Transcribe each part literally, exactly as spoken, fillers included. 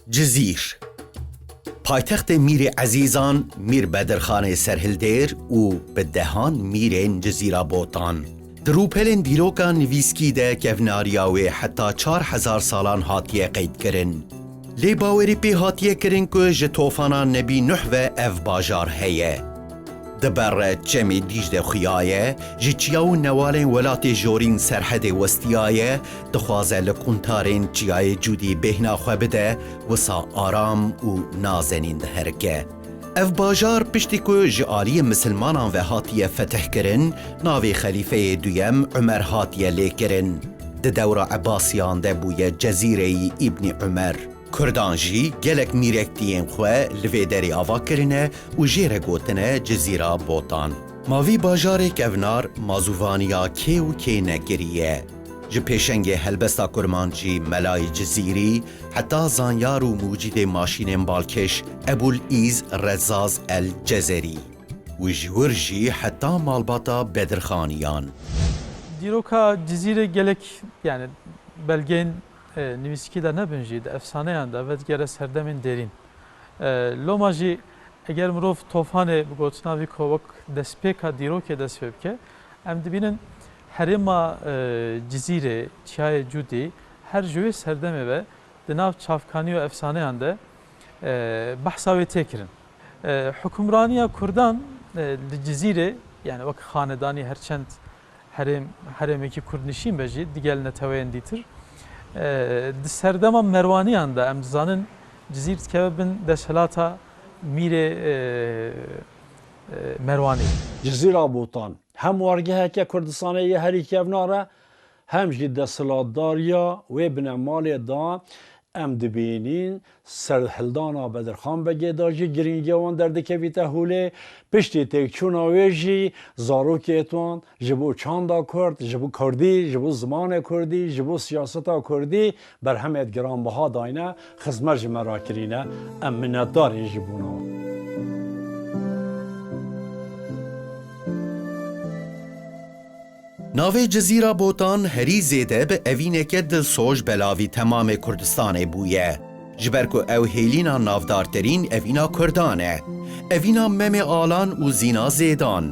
Cizîr. Paytextê Mîrê Ezîzan, Mîr Bedirxanê Serhildêr û bi dehan mîrên Cizîra Botan. Di rûpelên dîroka nivîskî de kevnariya wê heta çar hezar salan hatiye qeydkirin. Lê bawerî pê hatiye kirin ku ji tofana Nebî Nuh ve ev bajar heye. Di ber çemê Dîcle xuyaye, ji çiya û newalên welatê jorîn Serhedê westiyaye, dixwaze li quntarên çiyayê Cûdî bêhna xwe bide, wisa aram û nazenîn diherike. Ev bajar piştî ku ji aliyê misilmanan ve hatiye fetihkirin, navê xelîfeyê duyem Umer hatiye lêkirin. Di dewra Ebasiyan de bûye Cezîreyî Îbnî Umer. Kurdan jî gelek mîrektiyên xwe li vê derê ava kirine û jê re gotine Cizîra Botan. Ma vî bajarê kevnar mazûvaniya kê û kê nekiriye. Ji pêşengê helbesta kurmancî Melayî Cizîrî heta zanyar û mucîdê maşînên balkêş Ebûl Îz Rezaz El Cezerî û ji wir jî heta malbata Bedirxaniyan. Dîroka Cizîrê gelek, yani, belgeyên, e, nivîskî de nebin jî, di efsaneyan de vedigere serdemên derîn. E, loma jî eger mirov tofanê bi gotina vî ku wek destpêka dîrokê dest pê bike, em dibînin herêma, e, Cizîrê, çiyayê Cûdî, her ji wê serdemê ve di nav çavkanî û efsaneyan de, e, behsa wê tê kirin. E, hukimraniya Kurdan, e, li Cizîrê, yani wek xanedanî her çend herêm, herêmekî Kurdnişîn be jî, digel neteweyên dîtir. E, di serdema Merwaniyan de em dizanin Cizîr dikeve bin desthilata Mîrê, e, e, Merwanî. Cizîra Botan hem wargeheke Kurdistanê yê herî kevnar e, hem jî desthilatdariya wê binemalê da. Em dibînîn serhildana Bedirxan Begê da jî girîngiya wan derdikevîte holê. Piştî têkçûna wê jî zarokê wan ji bo çanda Kurd, ji bo Kurdî, ji bo zimanê Kurdî, ji bo siyaseta Kurdî berhemêt giranbiha dayne, xizmet ji me re kirîne. Em minetdarîn ji bona wan. Navê Cizîra Botan herî zêde bi evîneke dilsoz belavî temamê Kurdistanê bûye. Ji ber ku ew hêlîna navdartirîn evîna Kurdan e. Evîna Memê Alan û Zîna Zêdan.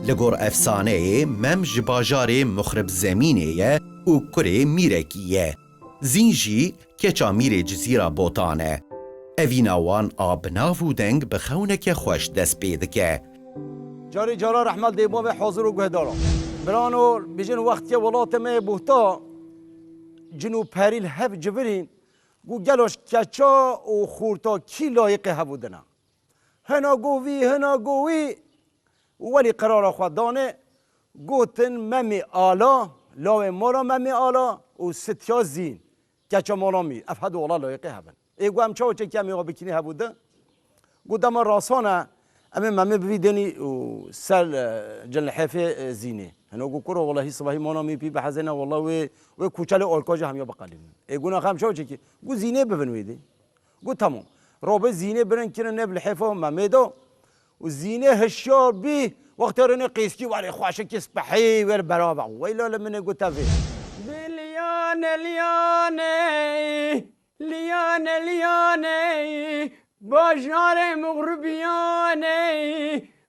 Li gor efsaneyê Mem ji bajarê Muxrib Zemînê ye û kurê mîrekî ye. Zîn jî keça mîrê Cizîra Botan e. Evîna wan a bi nav û deng bi xewneke xweş dest pê dike. Carê cara rehmet dê bavê hazir û guhdaran. Birano, bijin wextê welatê me yê buhta, cin û perî li hev civirîn, gu gelo keça û xûrta kî layiqê hev û dina. Hina go vî, hina go wî, û welî qerara xwe dane, gotin Memê Ala, lawê mala Memê Ala û Sitya Zîn, keça mala mîr. Ev hedu wala layiqê hev in. Ê gu em çawa çekî em ê wa bikînî hev û di? Gu dema rasan e, em ê Memê bivî denî û ser, e, cin lihêfê, e, Zînê. Hino gu kuro, wela hî sibahî mala mîr pî bihezêne, wela wê, wê kuçelê olka jî hemiya biqelînin. Ê gu naxe em çawa çekî? Gu Zînê bivin wê dê. Got, "Tamam." Robê Zînê birin kirin nêv lihêfa Memê de. Û Zînê hişyar bî, wextê rênê qîskî werê xweşikî spehî wer beraber. Weyla li min ê got evê. Bi liyane liyane, liyane liyane, bajarê Muxribiyanê,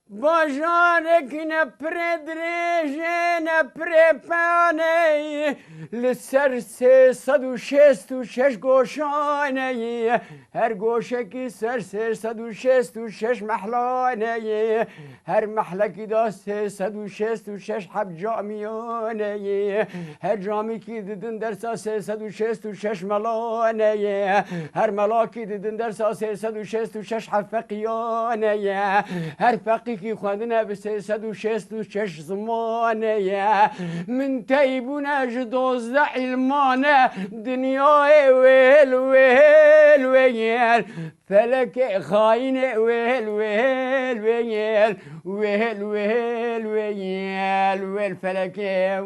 bajarek ne pirê dirêj e, ne pirê peyan e, li ser sê sed û şêst û şeş goşan e, her goşekî ser sê sed û şêst û şeş mehlan e, her mehlekî de sê sed û şêst û şeş heb camiyan e, her camîkî didin dersa sê sed û şêst û şeş melan e, her melakî didin dersa sê sed û şêst û şeş heb feqiyan e, her feqîkî xwendine bi sê sed û şêst û şeş ziman e. Min tey bûne ji dozdeh îlman e, dinyayê wêl, wêl, wêl. Felekê xayînê wêl, wêl, wêl. Wêl, wêl, wêl, wêl felekê.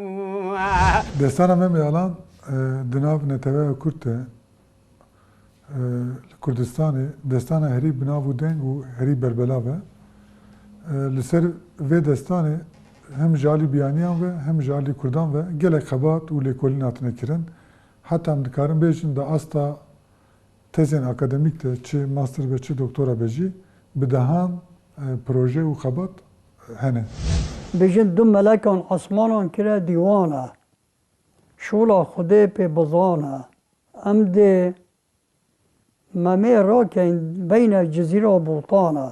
Destana Memê Alan, e, di nav neteweya Kurd de, e, li Kurdistanê destana herî bi nav û deng û herî berbelav e. E, li ser vê destanê hem ji alî biyaniyan ve hem ji alî Kurdan ve gelek xebat û lêkolîn hatine kirin. Heta em dikarin bêjin di asta Tezên akademîk de çi master be çi doktora be jî bi dehan, e, proje û xebat hene. Bêjin du melekan esmanan kire dîwana. Şola Xwedê pê bizana. Em dê Memê rakeyn beyne Cizîra Botan e.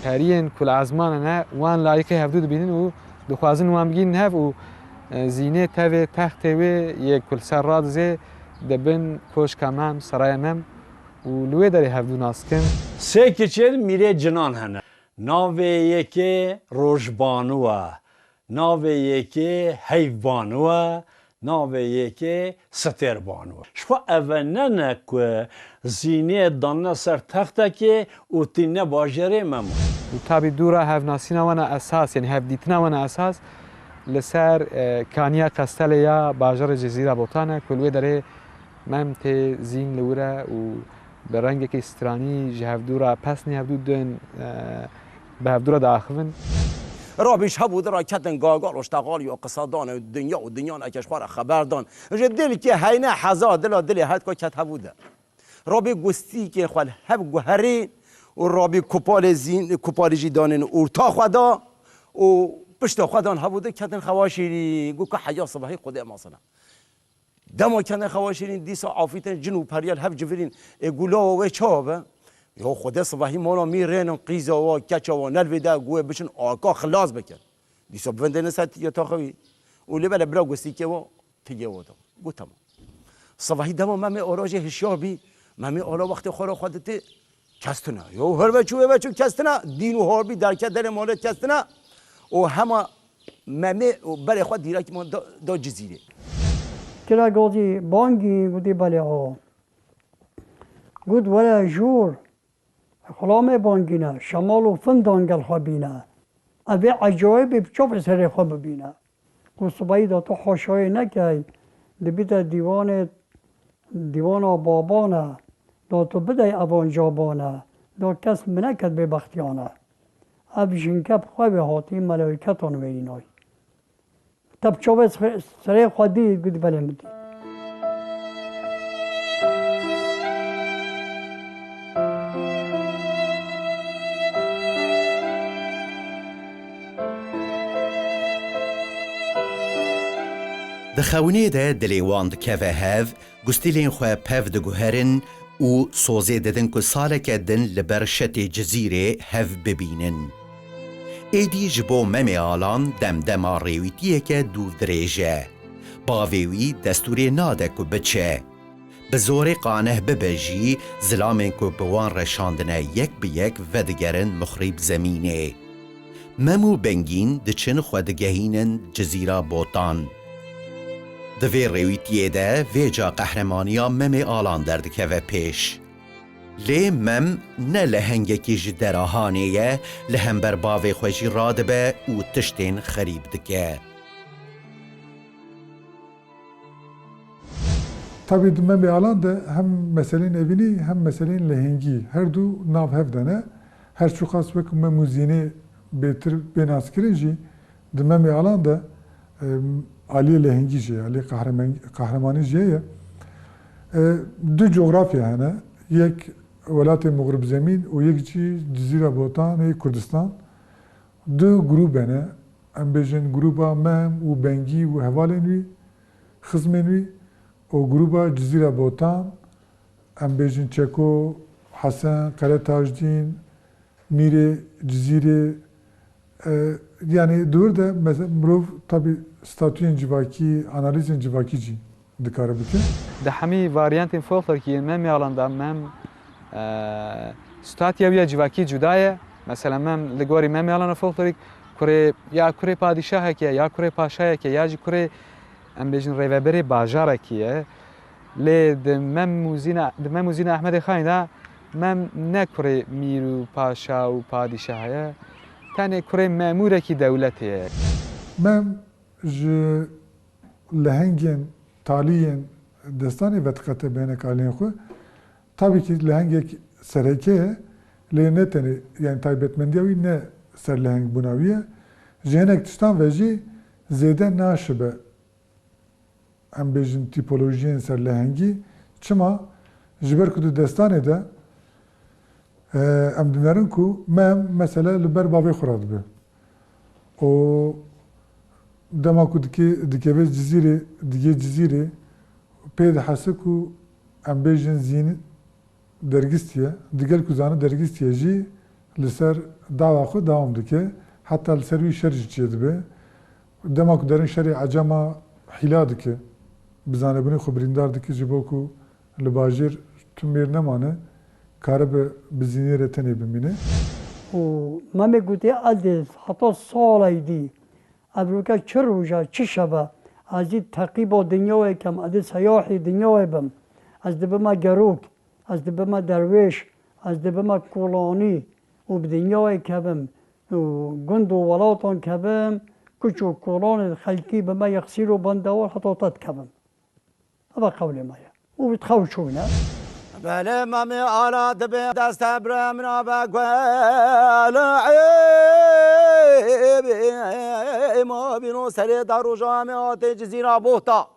Periyên ku li ezmanan e, wan layîqî hevdû dibînin û dixwazin wan bigihînin hev û, e, zînê tevê textê wê yê ku li ser radizê di bin koşka Mem, Seraya Mem û li wê derê hevdû nas dikin. Sê kiçên mîrê cinan hene. Navê yekê Rojbanu e. Navê yekê Heyvbanu e. Navê yekê Stêrbanu e. Ji xwe eve ne ne ku zînê danine ser textekê û tîne bajarê Memo. Û tabî dûra hevnasîna wan a esas, yanî hevdîtina wan a esas li ser, e, kaniya Qestelê ya bajarê Cizîra Botan e ku li wê derê Mem tê zîn li wir e û bi rengekî stranî ji hevdû re pesnê hevdû din, e, bi hevdû re diaxivin. Rabî ji hev û di re ketin gagal û ştexal ya qisadan û dinya û dinyaneke ji xwe re xeber dan. Ji dilkê heyne heza dila dilê her dika ket hev û di. Rabî gustîkên xwe li hev guherîn û rabî kupalê zîn, kupalê jî danên orta xwe da û pişta xwe dan hev û di ketin xewa şîrî. Got ku heya sibehî Xwedê masine. Dema ketin xewa şîrîn dîsa afîtin cin û periyel hev civirîn. Ê gula we çawa be? Ya Xwedê sibehî mala mî rênin qîza wa, keça wa, nelvê de gu wê biçin aka xilas bikin. Dîsa bivindêne ser ya taxa wî. Û lê bele bira gustîkê wa, tigê wa da. Got tamam. Sibehî dema Memê Ala jê hişyar bî, Memê Ala wextê xwe ra xwe dite, kes tune. Ya her veçû wê veçû kes tune, dîn û harbî derket derê malê kes tune. Û hema Memê û berê xwe dîrek man da, da Cizîrê. Kira gotî bangî, gotî belê awa. Got were jûr, xulamê bangîne, şemal û findan gel xwe bîne. Evê ecayibê bi çavê serê xwe bibîne. Ku sibehî da tu haşayê nekey, dibîte dîwanê, dîwana baban e, da tu bidey evan caban e, da kes mineket bê bextiyan e. Ev jinke bi xwe ve hatî melaîketan wêrînay. Te bi çavê serê xwe dî, got belê min dî. Di xewnê de dilê wan dikeve hev, gustîlên xwe pev diguherin û sozê didin ku saleke din li ber şetê Cizîrê hev bibînin. Êdî ji bo Memê Alan demdema rêwîtiyeke dûr dirêj e. Bavê wî destûrê nade ku biçe. Bi zorê qaneh bibe jî, zilamên ku bi wan re şandine yek bi yek vedigerin mixrîb zemînê. Mem û Bengîn diçin xwe digehînin Cizîra Botan. Di vê rêwîtiyê de vêca qehremaniya Memê Alan derdikeve pêş. Lê Mem ne lehengekî ji dera hanê ye, li hember bavê xwe jî radibe û tiştên xerîb dike. Tabî di Memê Alan de hem meselên evînî hem meselên lehengî her du nav hev de ne. Her çiqas wek Mem û Zînê bêtir bê naskirin jî di Memê Alan de, em, aliyê lehengî jî ye, aliyê qehremen-, qehremanî jî ye. E, du cografya hene. Yek welatê Mixrib Zemîn û yek jî Cizîra Botanê Kurdistan. Du grûbe ne. Em bêjin grûba Mem û Bengî û hevalên wî, xizmên wî û grûba Cizîra Botan, em bêjin Çeko, Hesen, Qere Tajdîn, Mîrê, Cizîrê, e, yanî di wir de meze-, mirov tabî statuyên civakî, analîzên civakî jî dikare bikin. Di hemî varyantên folklorikî yên Memê Alan de Mem, e, statuya wî ya civakî cuda ye. Mesela Mem li gorî Memê Alan folklorîk kurê, ya kurê padîşahekî ye, ya kurê paşayekî ye, ya jî kurê, em bêjin, rêveberê bajarekî ye. Lê di Mem û Zîna, di Mem û Zîna Ehmedê Xanî de Mem ne kurê mîr û paşa û padîşah ye, tenê kurê memûrekî dewletê ye. Mem ji lehengên talî yên destanê vediqete bêhnek aliyên xwe. Tabî kî lehengek sereke ye, lê ne tenê, yanî taybetmendiya wî ne serleheng bûna wî ye. Ji hinek tiştan ve jî zêde naşibe, em bêjin, tîpolojiyên serlehengî. Çima? Ji ber ku di destanê de, e, em dinerin ku Mem, mesela, li ber bavê xwe re dibe. Û dema ku dike-, dikeve Cizîrê, digê Cizîrê, pê dihese ku em bêjin Zîn dergistiye, digel ku zane dergistiye jî li ser dawa xwe dewam dike, heta li ser wî şer jî çêdibe. Dema ku derin şerê Ecema hîla dike, bi zanebûnê xwe birîndar dike, ji bo ku li bajêr tu mêr nemane, karibe bi Zînê re tenê bimîne. Û Memê gotê, ez dê heta sala êdî, evroke çi roja, çi şeva, ez dê teqîba dinyayê kem, ez dê seyahê dinyayê bim, ez dibime gerok, ez dibime derwêş, ez dibime kolanî û bi dinyayê kevim û gund û welatan kevim, kuç û kolanê xelkî bime yexsîr û bandewar heta te dikevim. Eva qewlê me ye. Û bi xew çûne. Belê Memê Ala dibe deste bire min a be guel. Ê, ê, ma bîno serê da roja me hatê Cizîra Bohta.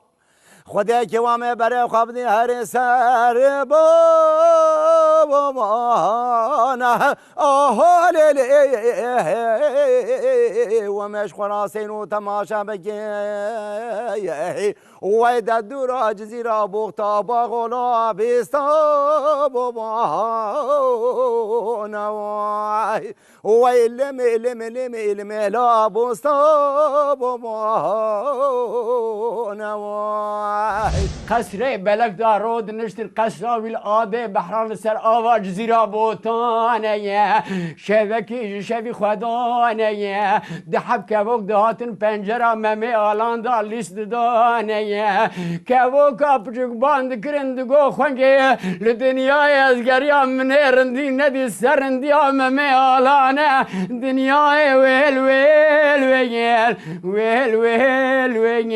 Xwedê kêwa me berê xwe bidî herê ser bo, bo, bo, ne. Aha lê lê, we me ji xwe rasên û temaşe bike. Wey de dûra Cizîra Boxta baxola bîsta bo, bo, ne. Wey limê, limê, limê, limê la bosta bo, bo, ne. Qesrê belek da ro diniştin, qesra wî li adê behran li ser ava Cizîra Botanê ye. Şevekî ji şevî xwedanê ye. Di heb kevok dihatin pencera Memê Alan da lîst didanê ye. Kevoka piçik ban dikirin digo xwengê, li dinyayê ez geriya min ê rindî nedî ser rindiya Memê Alan e. Dinyayê wêl, wêl, wêl, wêl, wêl, wêl,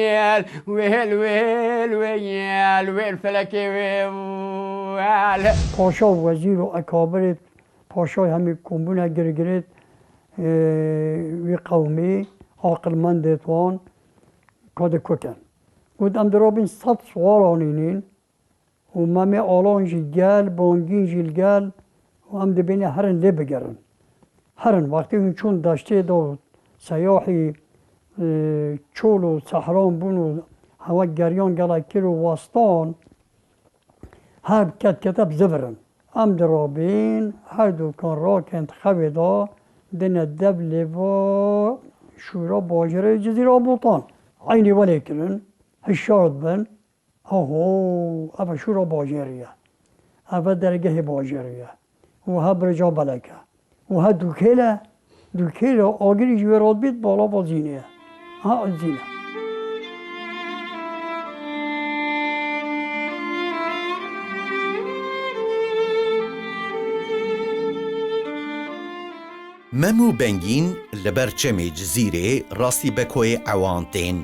wêl, wêl, wêl, wêl, wêl felekê wêl. Paşa û wezîr û ekabirê paşayê hemî kombûne girgirêt, e, wî qewmî, aqilmendêt wan, ka di ku ken. Got, em dirabîn sed siwar anînîn û Memê Alan jî gel, Bangîn jî li gel û em dibêne herin lê bigerin. Herin, wextê hûn çûn deştê de û seyahî, e, çol û sehran bûn û hewa geriyan gelek kir û westan, her ket kete bi zivirin. Em dirabîn, her dukan rakên di xewê de dine dev lêva şûra bajêrê Cizîra Botan. Eynî welê kirin, hişyar dibin. Aho, eve şûra bajêrî ye. Eve dergehê bajêrî ye. Û he birca belek e. Û he dûkêl e. Dûkêl e, agirî ji wê re dibît, bala va Zînê ye. Ha, Zîn e. Mem û Bengîn li ber çemê Cizîrê rastî Bekoyê Ewan tên.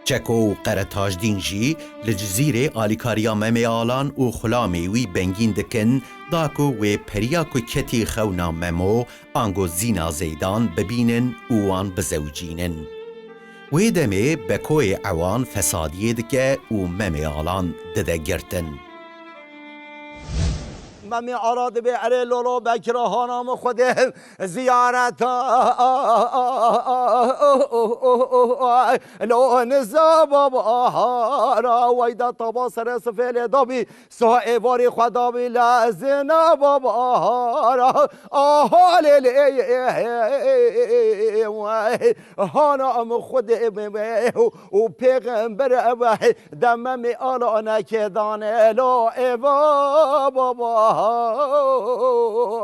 Çeko û Qere Tajdîn jî li Cizîrê alîkariya Memê Alan û xulamê wî Bengîn dikin, da ku wê periya ku ketî xewna Memo ango Zîna Zeydan bibînin û wan bizewicînin. Wê demê Bekoyê Ewan fesadiyê dike û Memê Alan dide girtin. Memê Ala dibê, erê lolo Bekira hana min Xwedê ziyareta lo niza babara, wayda taba sere sifê lê dabî, soha êvarî xwe dabî lezina babara. Aha lê lê, hana min Xwedê û pêxember ev. Dememê Ala nekê dane lo êva baba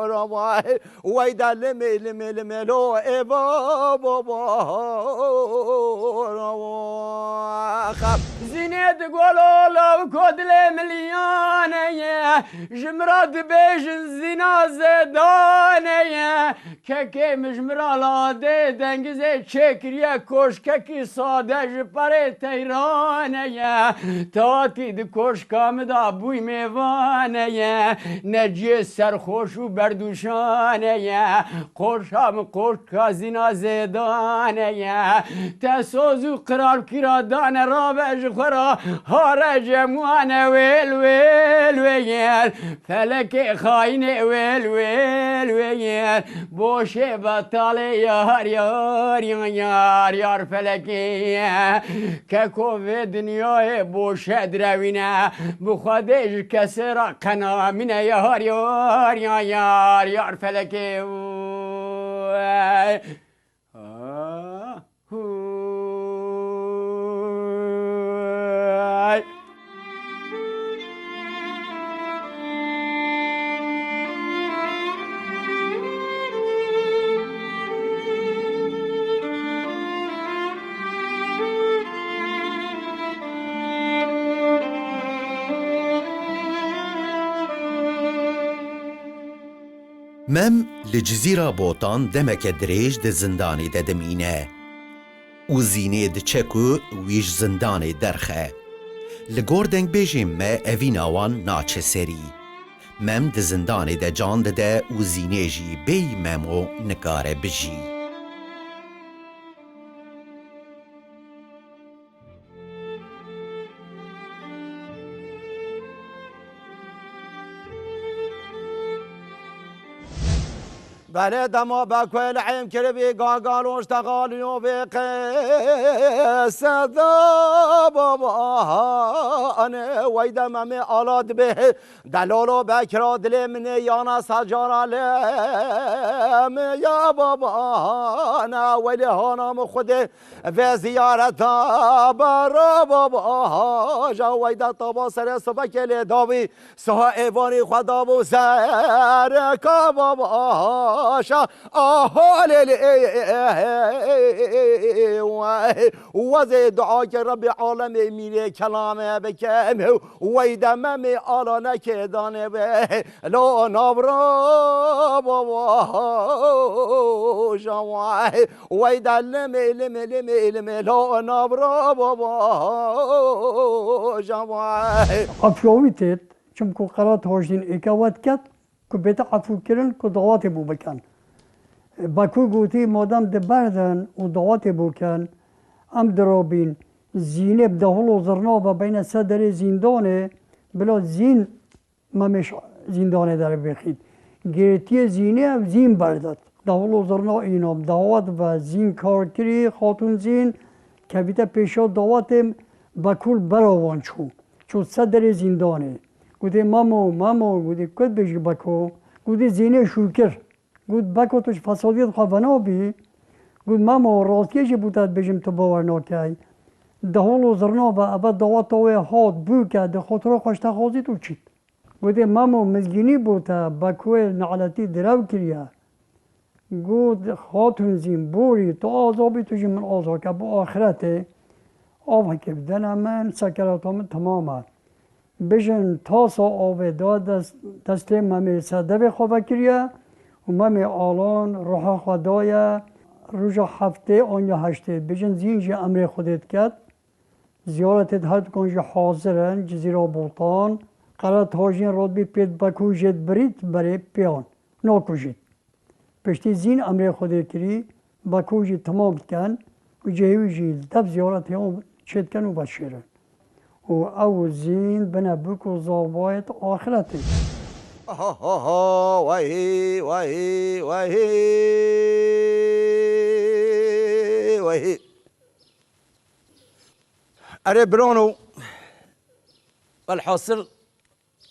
rama. Weyda limê, limê, limê lo êva baba rama. Zînê di golo law ko dilê miliyane ye. Ji min re dibêjin Zîna Zêdane ye. Kekê min ji min re ladê dengizê çêkiriye, koşkekî sade ji perê teyranê ye. Tatî di koşka min de bûy mêvanê ye. Ne ciyê serxweş û berdûşanê ye. Koşka min koşka Zîna Zêdane ye. Te soz û qiralkî re dane rabe ji xwe re. Hare cemane wêl wêl wêl, felekê xayinê wêl wêl wêl, boşê betalê yar yar yar yar yar felekê. Keko vê dinyayê boşe direwîne, bi Xwedê ji kesê re qenamîne yar yar yar yar yar felekê. Ah, hu. Mem li Cizîra Botan demeke dirêj di zindanê de dimîne û Zînê diçe ku wî ji zindanê derxe. Li gor dengbêjên me evîna wan naçe serî. Mem di zindanê de can dide û Zînê jî bêyî Memo nikare bijî. Belê dema be ku li êm kiribî gagaloş texaliyo vê qêse de babanê wey de Memê ala dibê. Delolo bekira dilê min ê yana secara lê min ya babana wey lê hana min Xwedê vê ziyareta bera babaja wey de taba serê sibekê lê dabî. Siha êvanî xwe dabû sereka babaşa. Aha lê lê wezê dua ke Rebbê alemê mîrê kelame bike. Wey de Memê ala neke danê be. Lo navra babaşa. Wey de limê limê limê limê lo navra babaşa. Afyovî têt. Çimku qerat hojîn êke wet ket, ku bête efû kirin, ku dawatê bû bikin. Bakû gotî, madem di berdin û dawatê bû kin, em dirobîn, Zînê bi dehul û zirna ve beyne ser derê zîndanê, bila Zîn Memêş zîndanê derê bêxît. Girêtiyê Zînê ev Zîn berdet. Dehul û zirna înan, dawat ve Zîn kar kirî, xatûn Zîn, kevîte pêşiya dawatê, Bakû li bera wan çû. Çû ser derê zîndanê. Gotê, Memo, Memo, gotê, ku dibêjî Beko? Gotê, Zînê şû kir. Got, Beko, tu ji fesadiyê xwe venabî? Got, Memo, rastiyê jî bo te dibêjim, tu bawer nakey. Dehol û zirna ve eve daweta wê hat, bûke, di xotira xwe ji te xwazît û çît. Gotê, Memo, mizgînî bo te, Bekoyê neletî direw kiriye. Got, Xatûn Zîn, borî, tu aza bî, tu jî min aza ke, bo axiretê. Avekê bidene min, sekerata min temam e. Bijin, tasa avê da dest, destê Memê ser devê xwe vekiriye û Memê Alan ruha xwe daye. Roja heftê an ya heştê, bijin, Zîn jî emrê Xwedê diket. Ziyaretê di her dukan jî hazir in, Cizîra Botan. Qerat hajîn rotbî pê Beko jê dibirît berê pêyan. Nakujît. Piştî Zîn emrê Xwedê kirî, Beko jî temam dikin û cihê wî jî li dev ziyaretê wan çêdikin û veşêrin. Û ew û Zîn bine bûk û zavayê di axiretê. Ha, ha, ha, wahî, wahî, wahî, wahî. Erê birano, welhasil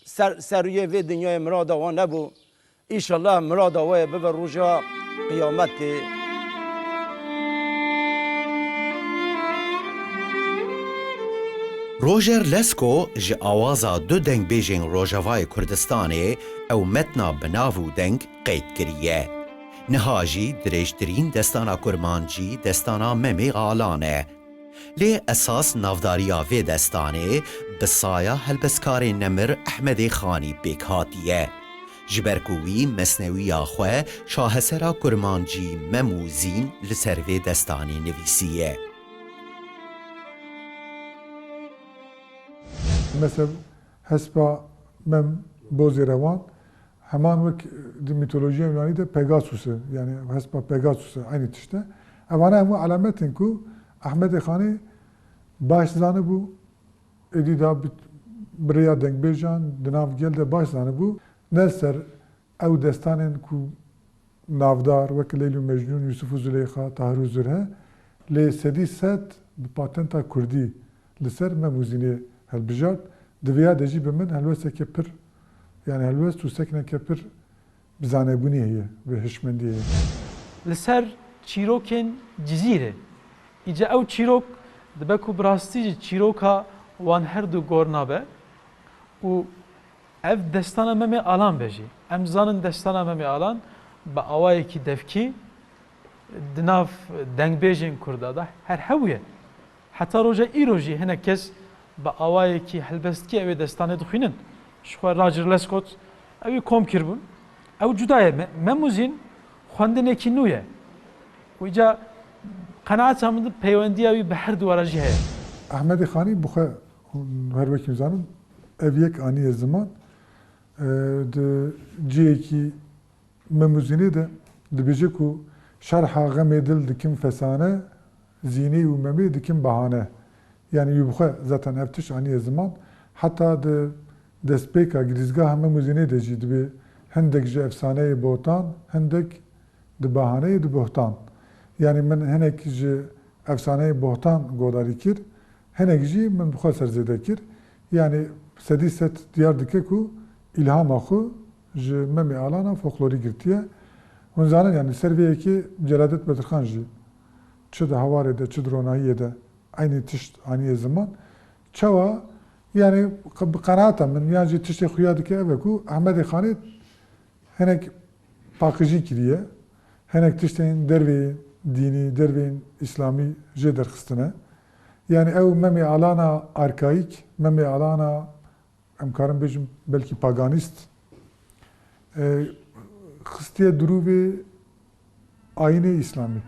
ser, ser rûyê vê dinyayê mirada wan nebû. Îşallah mirada we bibe roja qiyametê. Roger Lesko ji awaza du dengbêjên Rojavayê Kurdistanê ew metna bi nav û deng qeyd kiriye. Niha jî dirêjtirîn destana kurmancî destana Memê Alan e. Lê esas navdariya vê destanê bi saya helbestkarê nemir Ehmedê Xanî pêk hatiye. Ji ber ku wî mesnewiya xwe şahesera kurmancî Mem û Zîn li ser vê destanê nivîsiye. Mesela hespa Mem Bozê Rewan, heman wek di mîtolojiya Yunanî de Pegasus e, yani hespa Pegasus e, aynî tişt e. Evana hemû alamet in ku Ehmedê Xanê baş zanibû, êdî da bi, bi rêya dengbêjan di nav gel de baş zanibû. Ne li ser ew destanên ku navdar, wek Leyl û Mecnûn, Yûsif û Zuleyxa, Tahir û Zurhe, lê sedî sed bi patenta kurdî li ser Mem û Zînê hilbijart. Di vêya de jî bi min helwesteke pir, yani helwest û sekneke pir bi zanebûnê heye, bi hişmendî heye. Li ser çîrokên Cizîrê. Îca ew çîrok dibe ku bi rastî jî çîroka wan her du gor nabe û ev destana Memê Alan be jî. Em zanin destana Memê Alan bi awayekî devkî di nav dengbêjên kurda de her hew ye. Heta roja îro jî hinek kes bi awayekî helbestkî ew ê destanê dixwînin. Ji xwe Roger Lescott ew ê kom kiribûn. Ew cuda ye. Me-, Mem û Zîn xwendinekî nû ye. Û îca qenaeta min di peywendiya wî bi her du wara jî heye. Ehmedê Xanî bi xwe her wekî zanin ev yek aniye ziman. E, di cihekî Mem û Zînê de dibêje ku şerha xemê dil dikim fesane, Zînê û Memê dikim behane. Yanî wî bi xwe zaten ev tişt aniye ziman. Heta di destpêka girîzgeha Mem û Zînê de jî dibê hindek ji efsaneyê bohtan, hindek di behaneyê di bohtan. Yanî min hinek ji efsaneyê bohtan godarî kir, hinek jî min bi xwe ser zêde kir. Yanî sedî sed diyar dike ku îlhama xwe ji Memê Alana folklorî girtiye. Hûn zanin, yanî ser vê yekê Celadet Bedirxan jî çi di hewarê de, çi di ronahiyê de eynî tişt aniye ziman. Çawa? Yanî bi qenaeta min, yan jî tiştê xuya dike ev e ku Ehmedê Xanê hinek paqijî kiriye, hinek tiştên derveyên dînî, derveyên îslamî jê derxistine. Yanî ew Memê Alana arkayîk, Memê Alana, em karin bêjin belkî paganîst, e, xistiye dirûvê ayînê îslamî.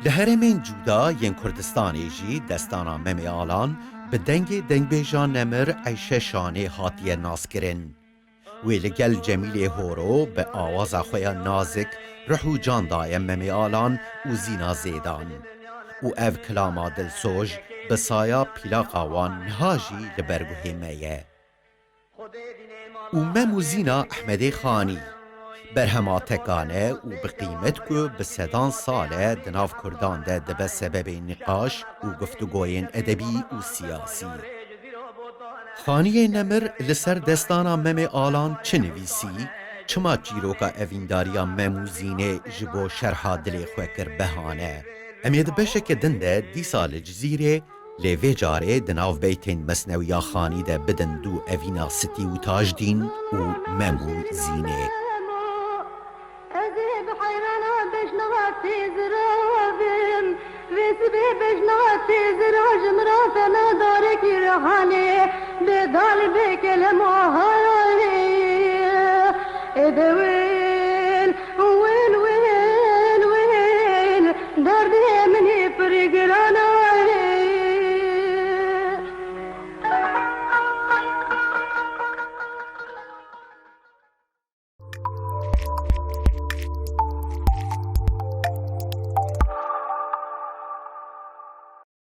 Li herêmên cuda yên Kurdistanê jî destana Memê Alan bi dengê dengbêja nemir Eyşe Şanê hatiye naskirin. Wê li gel Cemîlê Horo bi awaza xwe ya nazik ruh û can daye Memê Alan û Zîna Zêdan û ev kilama dilsoj bi saya pîlaqa wan niha jî li ber guhê me ye. Û Mem û Zîna Ehmedê Xanî, berhema tekane û bi qîmet ku bi sedan sal e di nav kurdan de dibe sebebê nîqaş û guftûgoyên edebî û siyasî. Xaniyê Nemir li ser destana Memê Alan çi nivîsî, çima çîroka evîndariya Mem û Zînê ji bo şerha dilê xwe kir behane? Em ê di beşeke din de dîsa li Cizîrê Lê vê carê di nav beytên Mesnewiya Xanî de bidin dû evîna Sitî û Tajdîn û Mem û Zînê. Ez ê bi heyrana bejna têzira bim, vê sibê bejna têzira ji min re fena darekî re hanê, bê dal bê kelema haranê. Ê dewê